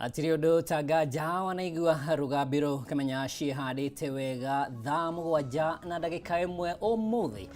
Hatirĩ ũndũ ta nganja wanaigua rũgambĩro kamenya ciĩhandĩte wega thaa 7 na ndagĩka 1 ũmũthĩ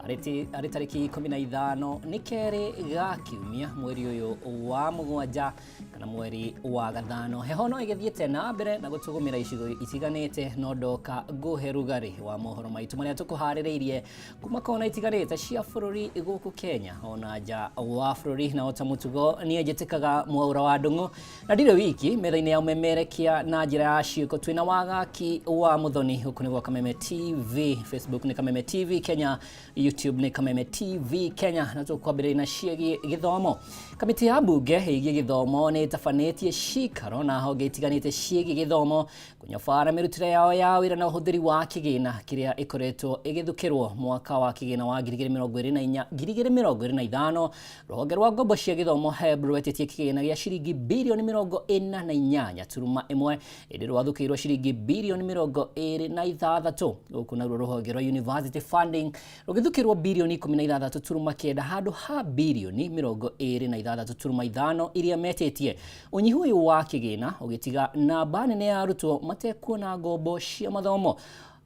arĩ tarĩki 15 nĩ kerĩ ga kiumia mweri ũyũ wa 7 kana mweri wa gathano. Heho no ĩgĩthiĩte na mbere na gũtũgũmĩra icigo itiganĩte no ndoka ngũhe rugarĩ wa mohoro maitũ marĩa tũkũharĩrĩirie kuma kona itiganĩte cia bũrũri gũkũ Kenya ona nja wa bũrũri. Na ota mũtugo niĩ njĩtĩkaga Mwaũra wa Ndũng'ũ na ndirĩ wiki metha-inĩ ya ũmemerekia na njĩra ya ciĩko twĩna Wagaki wa Mũthoni. Gũkũ nĩ gwa Kameme TV, Facebook nĩ Kameme TV Kenya, YouTube nĩ Kameme TV Kenya. Na tũkwambĩrĩria na ciĩgiĩ gĩthomo. Kamĩtĩ ya mbunge ĩgiĩ gĩthomo nĩ ĩtabanĩtie cikaro na honge itiganĩte ciĩgiĩ gĩthomo kũnyabara mĩrutĩre yao ya wĩra na ũhũthĩri wa kĩgĩna kĩrĩa ĩkoretwo ĩgĩthukĩrwo mwaka wa kĩgĩna wa 2024 2025. Rũhonge rwa ngombo cia gĩthomo HEB rwetĩtie kĩgĩna gĩa ciringi birioni 48.1 ĩndĩ rwathukĩirwo ciringi birioni 26. Gũkũ naruo rũhonge rwa University Funding rũgĩthukĩrwo birioni 16.9 handũ ha birioni 26.5 iria metĩtie. Ũnyihu ũyũ wa kĩgĩna ũgĩtiga namba nene ya arutwo matekuona ngombo cia mathomo.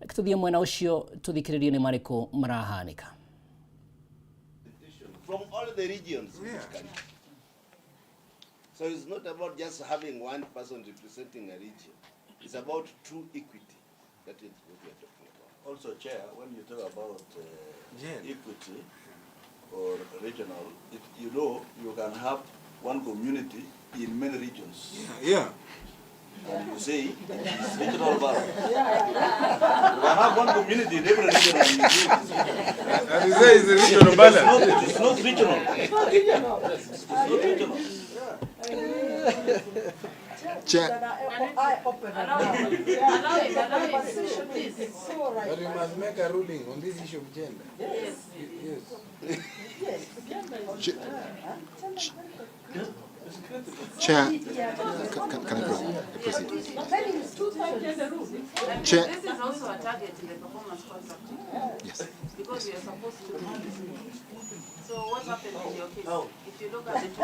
Reke tũthiĩ mwena ũcio tũthikĩrĩrie nĩ marĩkũ marahanĩka. From all the regions in this country. So it's not about just having one person representing a region. It's about true equity. That is what we are talking about. Also, Chair, when you talk about equity or regional, you can have one community in many regions. And you say it's regional balance. You can have one community in every region and you say it's regional. And you say it's a regional balance. It's not regional. It's not regional. It's not regional. Chair. Allow him, allow him, please. But we must make a ruling on this issue of gender. Yes. Yes. Chair, can I proceed? Chair. This is also a target in the performance contract. Yes. Because we are supposed to do this. So what happened in your case? If you look at the two.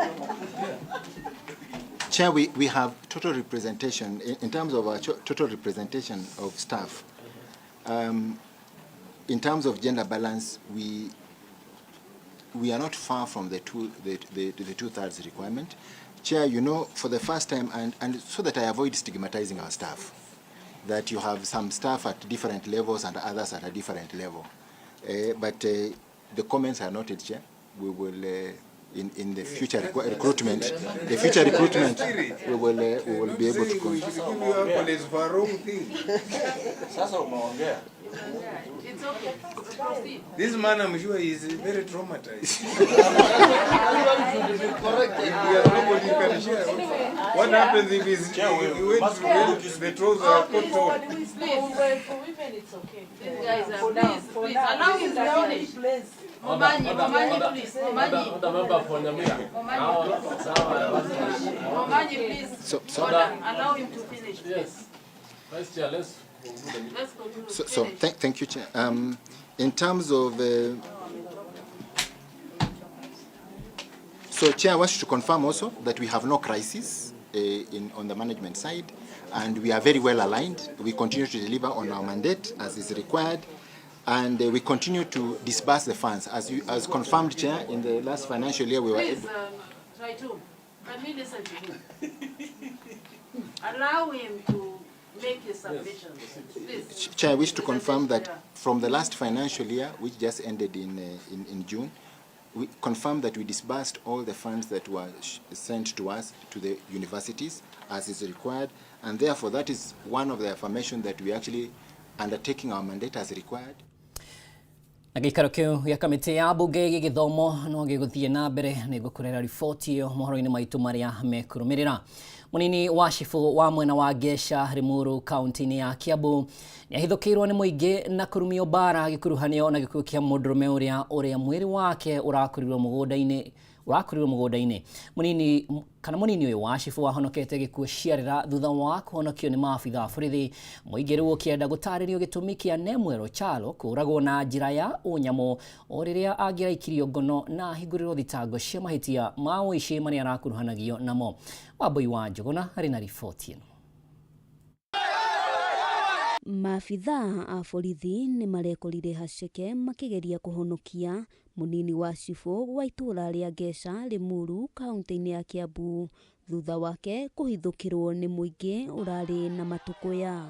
Chair, we have total representation, in terms of our total representation of staff. In terms of gender balance, we are not far from the two-thirds requirement. Chair, for the first time, and so that I avoid stigmatizing our staff, that you have some staff at different levels and others at a different level. But the comments are noted, Chair. We will, in the future recruitment, the future recruitment, we will be able to. We should give you accolades for wrong thing. Sasa umeongea. It's okay. Proceed. This man, I'm sure, is very traumatized. Correct. If he has nobody can share. What happens if Chair, we he went must to where the trolls are caught on? Please. For women, it's okay. These guys are, For now, please, for please, now. allow him This to is the only finish. place. Momanyi, Momanyi, please. Momanyi. Order, member for Nyamira. Momanyi, Momanyi, please. Order. Allow him to finish, please. Yes. Vice Chair, let's conclude the meeting. Let's conclude. So Finish. thank you, Chair. In terms of, so Chair, I wish to confirm also that we have no crisis on the management side, and we are very well aligned. We continue to deliver on our mandate as is required, and we continue to disburse the funds. As confirmed, Chair, in the last financial year, we were Please, able... try to. Can we listen to him? Allow him to make his submission. Please. Chair, I wish to confirm that Yeah. from the last financial year, which just ended in June, we confirmed that we disbursed all the funds that were sent to us to the universities as is required, and therefore that is one of the affirmation that we actually undertaking our mandate as required. Na gĩikaro kĩu gĩa kamĩtĩ ya mbunge ĩgiĩ gĩthomo no gĩgũthiĩ na mbere nĩ ngũkũrera riboti ĩyo mohoro-inĩ maitũ marĩa mekũrũmĩrĩra. Mũnini wa cibũ wa mwena wa Ngeca Limuru kaunti-inĩ ya Kiambu nĩahithũkĩirwo nĩ mũingĩ na kũrumio mbara gĩkuruhanio na gĩkuũ kĩa mũndũrũme ũrĩa mwĩrĩ wake ũrakorirwo mũgũnda-inĩ Ũrakorirwo mũgũnda-inĩ. Mũnini kana mũnini ũyũ wa cibũ wahonokete gĩkuũ ciarĩra thutha wa kũhonokio nĩ maabitha a borithi. Mũingĩ rĩu ũkĩenda gũtarĩrio gĩtũmi kĩa Nemwel Ocharo kũũragwo na njĩra ya ũnyamũ o rĩrĩa angĩraikirio ngono na ahingũrĩrwo thitango cia mahĩtia ma ũici marĩa arakuruhanagio namo. Wambui wa Njũgũna arĩ na riboti ĩno. Maabithaa a borithi nĩ marekorire haceke makĩgeria kũhonokia mũnini wa cibũ wa itũũra rĩa Ngeca, Limuru, kaunti-inĩ ya Kiambu thutha wake kũhithũkĩrwo nĩ mũingĩ ũrarĩ na matũkũya.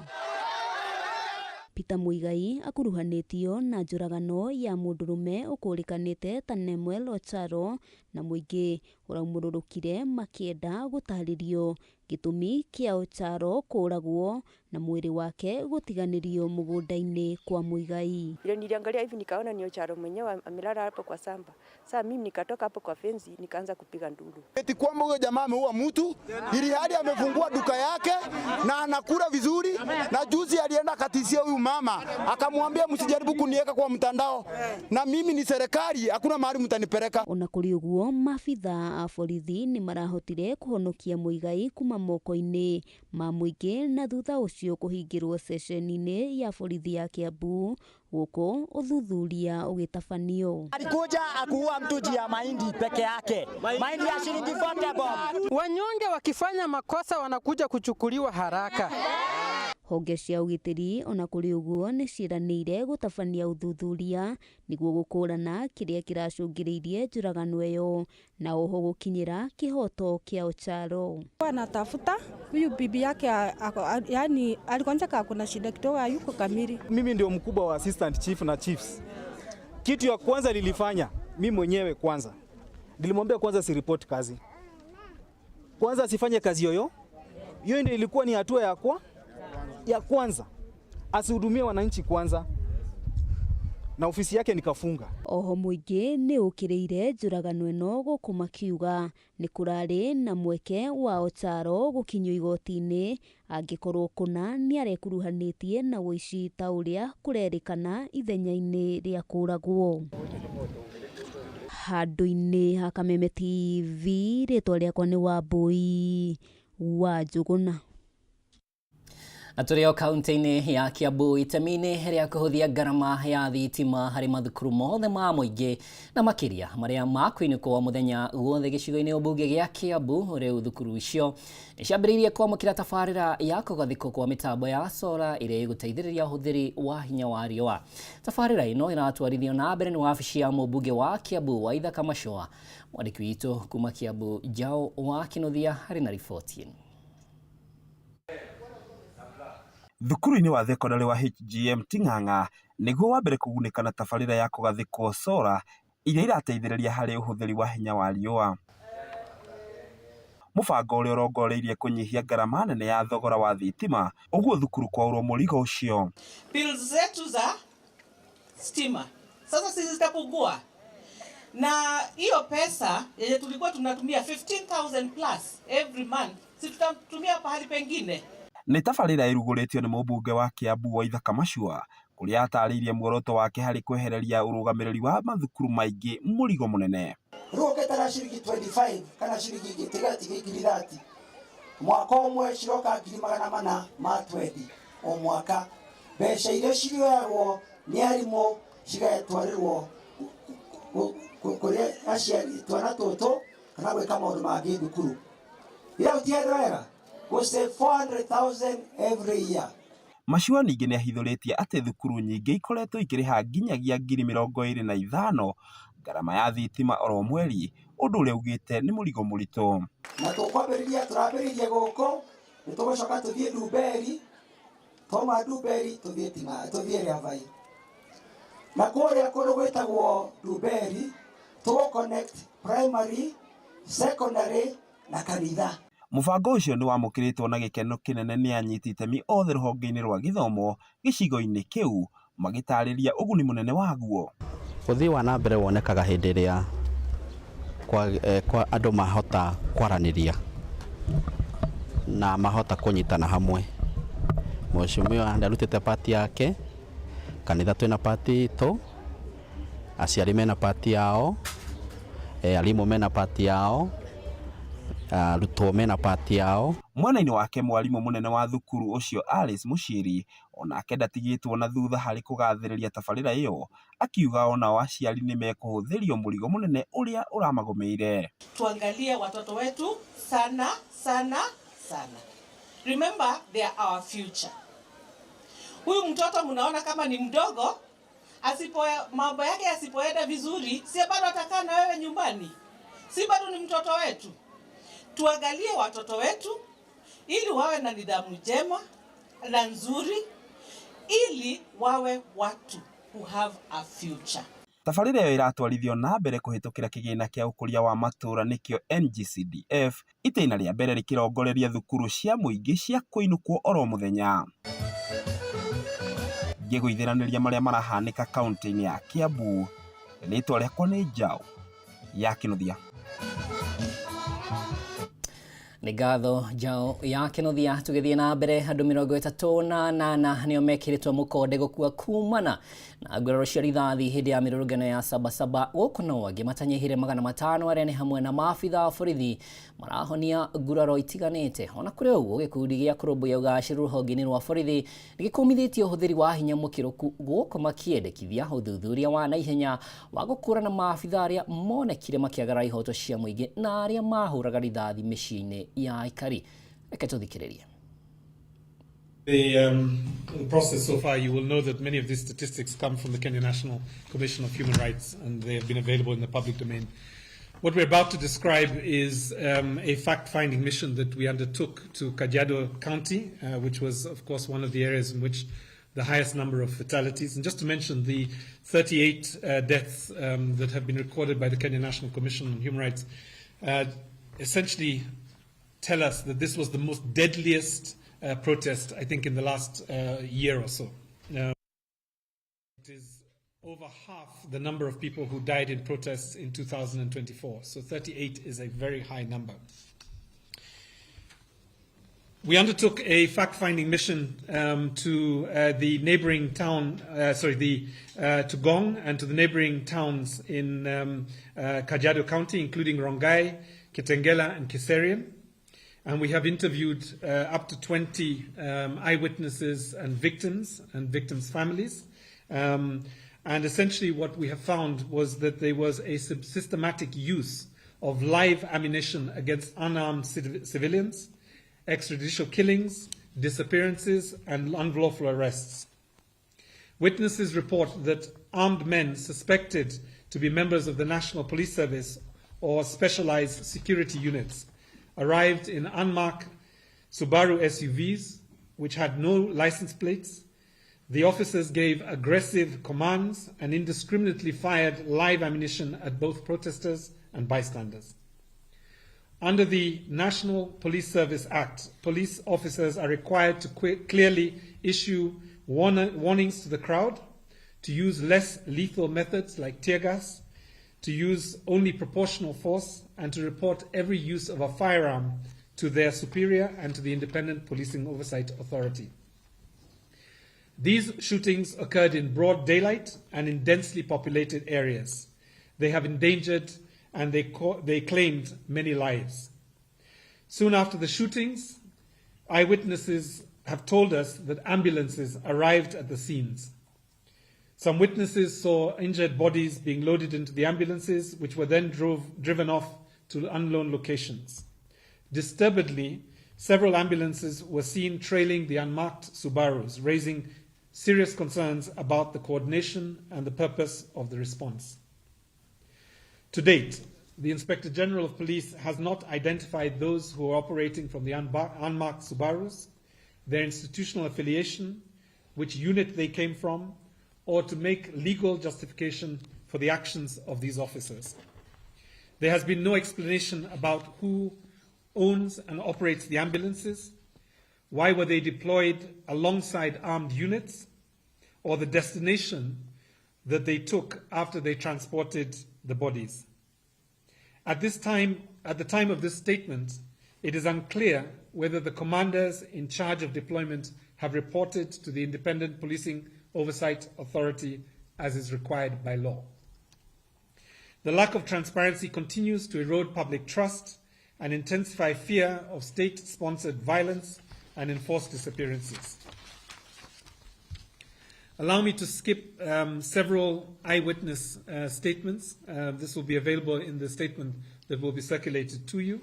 Peter Muigai akuruhanĩtio na njũragano ya mũndũrũme ũkũrĩkanĩte ta Nemwel Ocharo na mũingĩ ũraumũrũrũkire makĩenda gũtarĩrio gĩtũmi kĩa Ocharo kũũragwo na mwĩrĩ wake gũtiganĩrio mũgũnda-inĩ kwa Muigai. Ile niliangalia hivi nikaona ni Ocharo mwenyewe amelala hapo kwa shamba. Sasa mimi nikatoka hapo kwa fence nikaanza kupiga nduru. Eti kwamba huyo jamaa ameua mtu ili hadi amefungua duka yake na anakula vizuri, na juzi alienda akatishia huyu mama akamwambia, msijaribu kuniweka kwa mtandao na mimi ni serikali, hakuna mahali mtanipeleka. Ona kũrĩ ũguo, maabithaa a borithi nĩ marahotire kũhonokia Muigai kuma moko-inĩ ma mũingĩ na thutha ũcio kũhingĩrwo ceceni-inĩ ya borithi ya Kiambu gũkũ ũthuthuria ũgĩtabanio. Alikuja akuua mtu juu ya mahindi peke yake, mahindi ya shilingi 40 bob. Wanyonge wakifanya makosa wanakuja kuchukuliwa haraka. Honge cia ũgitĩri ona kũrĩ ũguo nĩ ciĩranĩire gũtabania ũthuthuria nĩguo gũkũrana kĩrĩa kĩracũngĩrĩirie njũragano ĩyo na oho gũkinyĩra kĩhoto kĩa Ocharo. Anatafuta huyu bibi yake, yani aligonjeka, kuna shida kidogo, hayuko kamili. Mimi ndio mkubwa wa assistant chief na chiefs. Kitu ya kwanza nilifanya mimi mwenyewe kwanza, nilimwambia kwanza si report kazi, kwanza asifanye kazi yoyo. Hiyo ndio ilikuwa ni hatua ya kwanza, asihudumie wananchi kwanza, na ofisi yake nikafunga. Oho mũingĩ nĩ ũkĩrĩire njũragano ĩno gũkũ makiuga nĩ kũrarĩ na mweke wa Ocharo gũkinyio igoti-inĩ angĩkorwo kũna nĩarekuruhanĩtie na ũici ta ũrĩa kũrerĩkana ithenya-inĩ rĩa kũragwo. Handũ-inĩ ha Kameme TV, rĩtwa rĩakwa nĩ Wambui wa Njũgũna. Na tũrĩ o kaunti-inĩ ya Kiambu, itemi-inĩ rĩa kũhũthia ngarama ya thitima harĩ mathukuru mothe ma mũingĩ na makĩria marĩa makwĩnũkwo mũthenya guothe gĩcigo-inĩ ũmbunge gĩa Kiambu, rĩu thukuru icio nĩ ciambĩrĩirie kwamũkĩra tabarĩra ya kũgathĩkwo kwa mĩtambo ya solar ĩrĩa ĩgũteithĩrĩria ũhũthĩri wa hinya wa riũa. Tabarĩra ĩno ĩratwarithio na mbere nĩ wabici ya mũmbunge wa Kiambu Waithaka Machũa. Mwandĩki witũ kuma Kiambu Njau wa Kĩnuthia harĩ na riboti ĩno. Thukuru-inĩ wa thekondarĩ wa HGM Ting'ang'a nĩguo wa mbere kũgunĩka na tabarĩra ya kũgathĩkwo solar iria irateithĩrĩria harĩ ũhũthĩri wa hinya wa riũa. Mũbango ũrĩa ũrongoreirie kũnyihia ngarama nene ya thogora wa thitima, ũguo thukuru kwaũrwo mũrigo ũcio. Bills zetu za stima sasa sisi zitapungua, na hiyo pesa yenye tulikuwa tunatumia 15,000 plus every month, si tutatumia pahali pengine. Nĩ tabarĩra ĩrugũrĩtio nĩ mũmbunge wa Kiambu Waithaka Machua, kũrĩa atarĩirie muoroto wake harĩ kwehereria ũrũgamĩrĩri wa mathukuru maingĩ mũrigo mũnene. Rĩu ũngĩtara ciringi 25 kana ciringi gĩtigati ngiri 30 mwaka ũmwe, ciroka 420,000 o mwaka. Mbeca iria cirioyagwo nĩ arimũ cigatwarĩrwo kũrĩ aciari twana tũtũ kana gwĩka maũndũ mangĩ thukuru. Ira gũtiendwo wega gũ save 400,000 every year. Machua ningĩ nĩahithũrĩtie atĩ thukuru nyingĩ ikoretwo ikĩrĩha nginyagia 25,000 ngarama ya thitima oro mweri, ũndũ ũrĩa augĩte nĩ mũrigo mũritũ. Na tũkwambĩrĩria, tũrambĩrĩirie gũkũ, nĩ tũgũcoka tũthiĩ Ndumberi, twauma Ndumberi tũthiĩ tũthiĩ Rĩavai, na kũrĩa kũndũ gwĩtagwo Ndumberi tũgũ connect primary, secondary na kanitha. Mũbango ũcio nĩ wamũkĩrĩtwo na gĩkeno kĩnene nĩ anyiti itemi othe rũhonge-inĩ rwa gĩthomo gĩcigo-inĩ kĩu, magĩtarĩria ũguni mũnene waguo. Ũthii wa na mbere wonekaga hĩndĩ ĩrĩa kwa andũ mahota kwaranĩria na mahota kũnyitana hamwe. Mheshimiwa nĩarutĩte part yake, kanitha twĩna part itũ, aciari mena part yao, Arimũ mena part yao, arutwo mena part yao. Mwena-inĩ wake mwarimũ mũnene wa thukuru ũcio Alice Muchiri onake ndatigĩtwo na thutha harĩ kũgathĩrĩria tabarĩra ĩyo, akiuga onao aciari nĩ mekũhũthĩrio mũrigo mũnene ũrĩa ũramagũmĩire. Tuangalie watoto wetu sana sana sana. Remember, they are our future. Huyu mtoto mnaona kama ni mdogo, asipo mambo yake yasipoenda vizuri, si bado atakaa na wewe nyumbani? Si bado ni mtoto wetu? Tuangalie watoto wetu ili wawe na nidhamu njema na nzuri, ili wawe watu who have a future. Tabarĩra ĩyo ĩratwarithio na mbere kũhĩtũkĩra kĩgĩna kĩa ũkũria wa matũũra nĩkĩo NGCDF, itĩna rĩa mbere rĩkĩrongoreria thukuru cia mũingĩ cia kũinũkwo oro mũthenya. Ngĩgũithĩranĩria marĩa marahanĩka kaunti-inĩ ya Kiambu, rĩtwa rĩakwa nĩ Njaũ ya Kĩnuthia. Nĩ ngatho Njaũ ya Kĩnuthia. Tũgĩthiĩ na mbere, andũ 38 nĩo mekĩrĩtwo mũkonde gũkua kumana na nguraro cia rithathi hĩndĩ ya mĩrũrũngano ya Sabasaba gũkũ, no angĩ matanyihĩre 500 arĩa nĩ hamwe na maabitha a borithi marahonia nguraro itiganĩte. Ona kũrĩ ũguo, gĩkundi gĩa kũrũmbũiya ũgacĩru rũhonge-inĩ rwa borithi nĩgĩkũmithĩtie ũhũthĩri wa hinya mũkĩrũku gũkũ makĩendekithia ũthuthuria wa naihenya wa gũkũrana maabitha arĩa monekire makĩagarara ihoto cia mũingĩ na arĩa mahũraga rithathi mĩciĩ-inĩ ya aikari. Reke tũthikĩrĩrie. The process so far, you will know that many of these statistics come from the Kenya National Commission of Human Rights, and they have been available in the public domain. What we're about to describe is a fact-finding mission that we undertook to Kajiado County, which was, of course, one of the areas in which the highest number of fatalities. And just to mention the 38 deaths that have been recorded by the Kenya National Commission on Human Rights, essentially tell us that this was the most deadliest protest, I think, in the last year or so. It is over half the number of people who died in protests in 2024. So 38 is a very high number. We undertook a fact-finding mission to the neighboring town, to Ngong and to the neighboring towns in Kajiado County, including Rongai, Kitengela, and Kiserian. And we have interviewed up to 20 eyewitnesses and victims and victims' families. And essentially what we have found was that there was a systematic use of live ammunition against unarmed civilians, extrajudicial killings, disappearances, and unlawful arrests. Witnesses report that armed men suspected to be members of the National Police Service or specialized security units arrived in unmarked Subaru SUVs, which had no license plates. The officers gave aggressive commands and indiscriminately fired live ammunition at both protesters and bystanders. Under the National Police Service Act, police officers are required to clearly issue warnings to the crowd, to use less lethal methods like tear gas, to use only proportional force, and to report every use of a firearm to their superior and to the Independent Policing Oversight Authority. These shootings occurred in broad daylight and in densely populated areas. They have endangered and they claimed many lives. Soon after the shootings, eyewitnesses have told us that ambulances arrived at the scenes. Some witnesses saw injured bodies being loaded into the ambulances, which were then driven off to unknown locations. Disturbingly, several ambulances were seen trailing the unmarked Subarus, raising serious concerns about the coordination and the purpose of the response. To date, the Inspector General of Police has not identified those who are operating from the unmarked Subarus, their institutional affiliation, which unit they came from, or to make legal justification for the actions of these officers. There has been no explanation about who owns and operates the ambulances, why were they deployed alongside armed units, or the destination that they took after they transported the bodies. At this time, at the time of this statement, it is unclear whether the commanders in charge of deployment have reported to the Independent Policing Oversight Authority as is required by law. The lack of transparency continues to erode public trust and intensify fear of state sponsored violence and enforced disappearances. Allow me to skip several eyewitness statements. This will be available in the statement that will be circulated to you.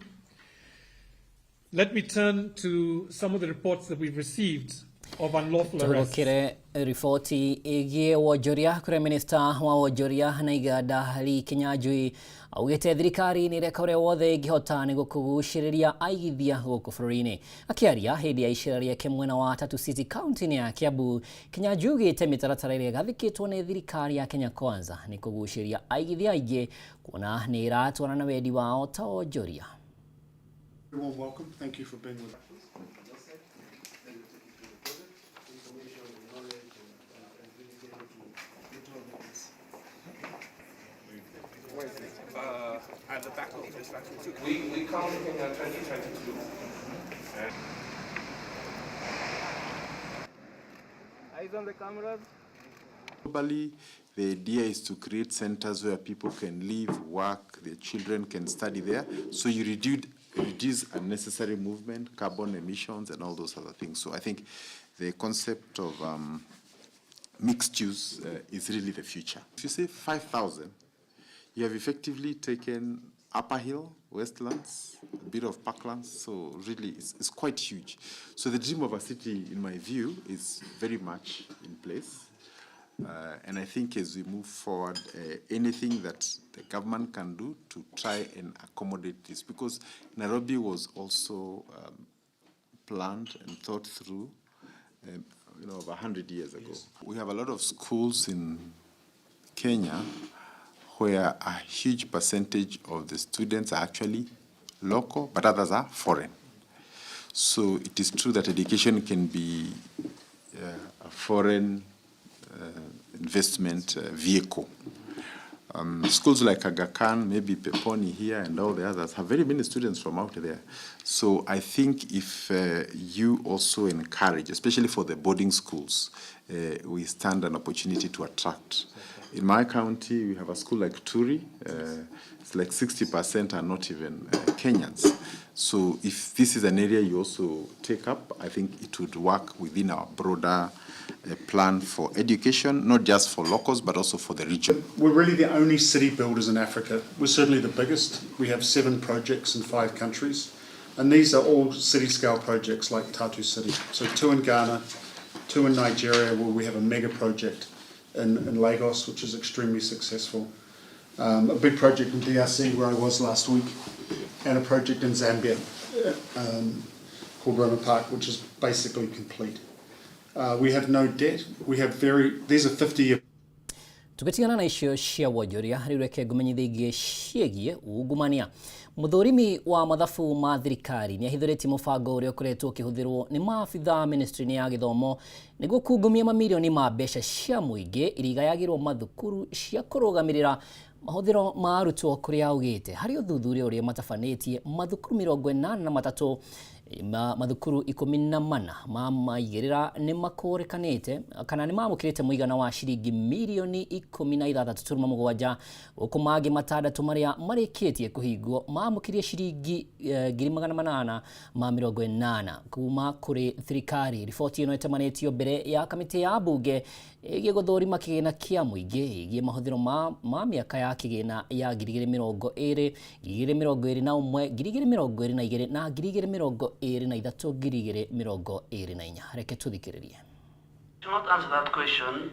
Let me turn to some of the reports that we've received of unlawful arrests. Tũgũkĩre riboti ĩgiĩ wonjoria kũrĩa minista wa wonjoria na iganda Lee Kinyanjui augĩte thirikari nĩ ĩreka ũrĩa wothe ĩngĩhota nĩguo kũgucĩrĩria aigithia gũkũ bũrũri-inĩ. Akĩaria hĩndĩ ya icera rĩake mwena wa Tatu City kaunti-inĩ ya Kiambu, Kinyanjui augĩte mĩtaratara ĩrĩa ĩgathĩkĩtwo nĩ thirikari ya Kenya Kwanza nĩ kũgucĩrĩria aigithia aingĩ kuona nĩ ĩratwarana na wendi wao ta wonjoria. Warm welcome. Thank you for being with us. At the back of this factory. We come in 2022. Eyes on the cameras. Globally, the idea is to create centers where people can live, work, their children can study there. So you reduce unnecessary movement, carbon emissions, and all those other things. So I think the concept of mixed use is really the future. If you say 5,000, you have effectively taken Upper Hill, Westlands, a bit of Parklands, so really it's quite huge. So the dream of a city, in my view, is very much in place. And I think as we move forward, anything that the government can do to try and accommodate this, because Nairobi was also planned and thought through, over 100 years ago. Yes. We have a lot of schools in Kenya where a huge percentage of the students are actually local, but others are foreign. So it is true that education can be a foreign investment vehicle. Schools like Aga Khan, maybe Peponi here and all the others have very many students from out there. So I think if you also encourage, especially for the boarding schools, we stand an opportunity to attract. In my county, we have a school like Turi. It's like 60% are not even Kenyans. So if this is an area you also take up, I think it would work within our broader plan for education, not just for locals, but also for the region. We're really the only city builders in Africa. We're certainly the biggest. We have 7 projects in 5 countries. And these are all city-scale projects like Tatu City. So 2 in Ghana, 2 in Nigeria, where we have a mega project in Lagos, which is extremely successful. A big project in DRC, where I was last week, and a project in Zambia called Roma Park, which is basically complete. We have no debt. We have these are 50-year. Tugitigana na icio cia wonjoria riu reke ngumenyithie ingĩ ciĩgiĩ ungumania. Mũthũrimi wa mathabu ma thirikari nĩ ahithũrĩtie mũbango ũrĩa ũkoretwo ũkĩhũthĩrwo nĩ maabithaa ministry-inĩ ya gĩthomo nĩguo kungumia mamirioni ma mbeca cia mũingĩ iria igayagĩrwo mathukuru cia kũrũgamĩrĩra mahũthĩro ma arutwo kũrĩa augĩte. Harĩ ũthuthuria ũrĩa matabanĩtie mathukuru 83 mathukuru 14 ma maigĩrĩra nĩ makũrĩkanĩte kana nĩ mamũkĩrĩte mũigana wa ciringi mirioni 16.7 gũkũ mangĩ matandatũ marĩa marĩkĩtie kũhingwo mamũkĩrie ciringi 880 kuma kũrĩ thirikari. Riboti ĩno ĩtamanĩtio mbere ya kamĩtĩ ya mbunge ĩgiĩ gũthũrima kĩgĩna kĩa mũingĩ ĩgiĩ mahũthĩro ma mĩaka ya kĩgĩna ya 2020, 2021, 2022 na 2023 2024. Reke tũthikĩrĩrie. To not answer that question,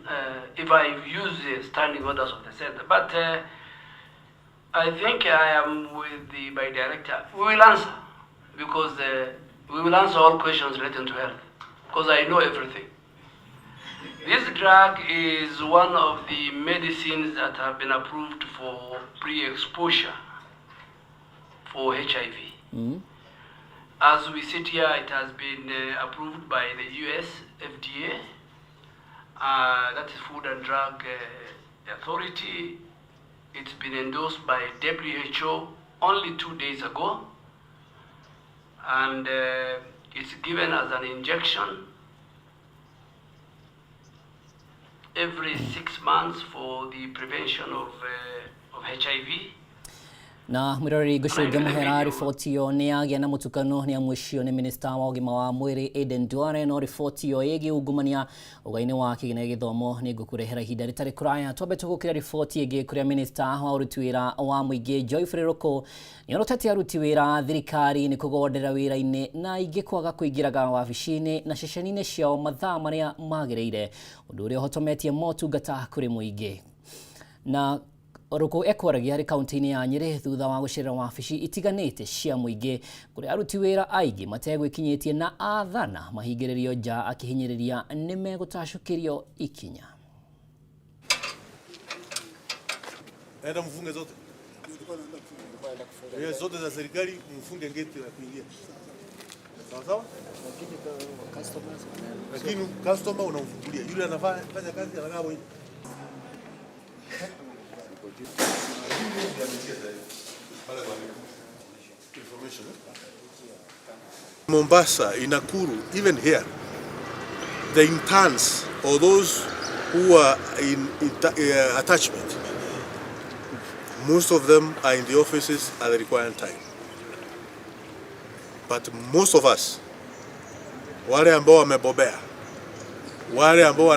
if I use the standing orders of the center, but I think I am with my director. We will answer, because we will answer all questions relating to health, because I know everything. This drug is one of the medicines that have been approved for pre-exposure for HIV. Mm. As we sit here, it has been approved by the US FDA, that is Food and Drug Authority. It's been endorsed by WHO only 2 days ago, and it's given as an injection every 6 months for the prevention of of HIV. Na mwiroreri, ngũcũnge mũhera. Riboti ĩyo nĩ yagĩa na mũtukano nĩ amu ũcio nĩ minista wa ũgima wa mwĩrĩ Aden Duale, no riboti ĩyo ĩgiĩ ungumania ũgai-inĩ wa kĩgĩna gĩa gĩthomo nĩ ngũkũrehera ihinda rĩtarĩ kũraya. Twambe tũgũkĩra riboti ĩngĩ, kũrĩa minista wa ũruti wĩra wa mũingĩ Geoffrey Ruku nĩorotete aruti wĩra a thirikari nĩ kũgondera wĩra-inĩ na aingĩ kwaga kũingĩraga wabici-inĩ na ceceni-inĩ ciao mathaa marĩa magĩrĩire, ũndũ ũrĩa ũhotometie motungata kũrĩ mũingĩ. Na Ruku ekwaragia harĩ kaunti-inĩ ya Nyĩrĩ thutha wa gũcerera wabici itiganĩte cia mũingĩ, kũrĩa aruti wĩra aingĩ mategwĩkinyĩtie na athana mahingĩrĩrio nja, akĩhinyĩrĩria nĩ megũtacũkĩrio ikinya. Enda mfunge zote. Eh, zote za serikali mfunge gate ya kuingia. Sawa sawa? Lakini customer unamfungulia. Yule anafanya fanya kazi anakaa hapo nje. Information. Mombasa, in Nakuru, even here, the interns or those who are in attachment, most of them are in the offices at the required time. But most of us, wale ambao wamebobea, wale ambao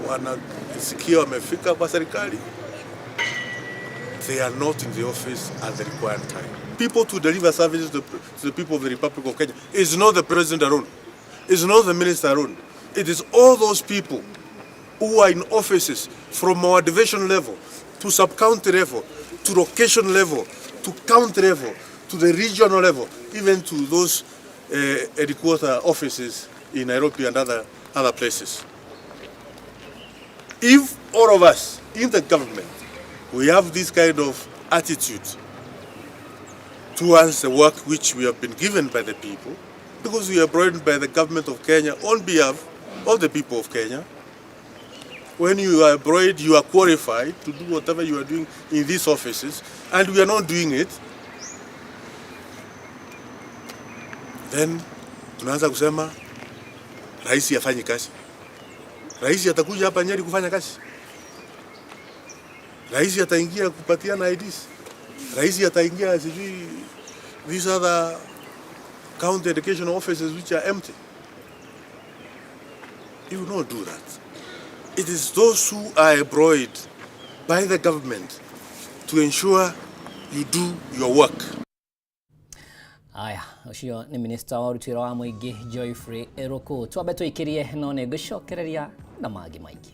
wanasikia wamefika kwa serikali, they are not in the office at the required time. People to deliver services to the people of the Republic of Kenya is not the president alone, it's not the minister alone. It is all those people who are in offices from our division level to sub-county level, to location level, to county level, to the regional level, even to those headquarter offices in Nairobi and other places. If all of us in the government, we have this kind of attitude towards the work which we have been given by the people, because we are brought by the government of Kenya on behalf of the people of Kenya. When you are employed, you are qualified to do whatever you are doing in these offices, and we are not doing it, then tunaanza kusema rais hafanyi kazi. Rais atakuja hapa Nyeri kufanya kazi? Rais ataingia kupatiana IDs? Rais ataingia sijui these other county education offices which are empty? You will not do that. It is those who are employed by the government to ensure you do your work. Aya, ũcio nĩ minista wa ũruti wĩra wa mũingĩ Geoffrey Ruku. Twambe tũikĩrie, no nĩ ngũcokereria na mangĩ maingĩ.